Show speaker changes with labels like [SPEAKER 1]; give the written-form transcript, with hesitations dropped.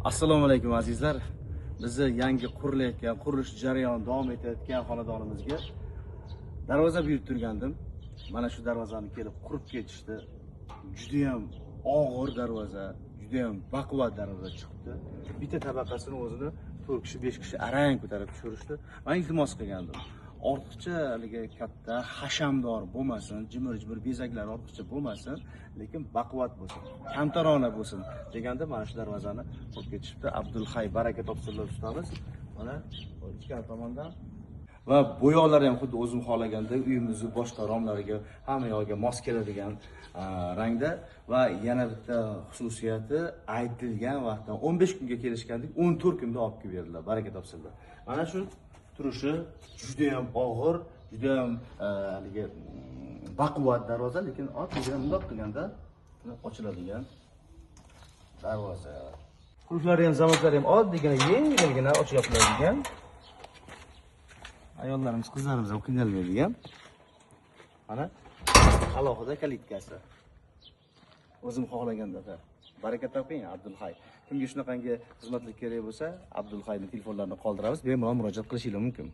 [SPEAKER 1] Assalomu alaykum azizlar. Bizni yangi qurilayotgan, qurilish jarayoni davom etayotgan xonadonimizga darvoza buyurib turgandim. Mana shu darvozani kelib qurib ketishdi. Juda ham og'ir darvoza, juda ham baquvvat darvoza chiqibdi. Bitta tabaqasini o'zini 4 kishi, 5 kishi arang ko'tarib tushirishdi. Men iltimos qilgandim. Ortiqcha haligi katta hashamdor bo'lmasin, jimir-jimir bezaklar ortiqcha bo'lmasin, lekin baquvvat bo'lsin, kamtarona bo'lsin deganda mana shu darvozani qurib ketishibdi. Abdulhay baraka topsinlar ustamiz. Mana ichkari tomondan va bo'yoqlari ham xuddi o'zim xohlagandek uyimizni boshqa romlariga, hamma yog'iga mos keladigan rangda. Va yana bitta xususiyati, aytilgan vaqtdan 15 kunga kelishgandik, 14 kunda olib kelib berdilar. Baraka topsinlar. Mana shu turishi juda ham og'ir, juda ham haligi baquvvat darvoza, lekin oddiygina bundoq qilganda ochiladigan darvoza. Qulflari ham, zamoklari ham oddiygina yengilgina ochib yopiladigan. Ayollarimiz, qizlarimiz ham qiynalmaydigan. Mana alohida kalitkasi. O'zim xohlagandaqa. Baraka toping, Abdulhay. Kimga shunaqangi xizmatlar kerak bo'lsa, Abdulhayning telefonlarini qoldiramiz, bemalol murojaat qilishingiz mumkin.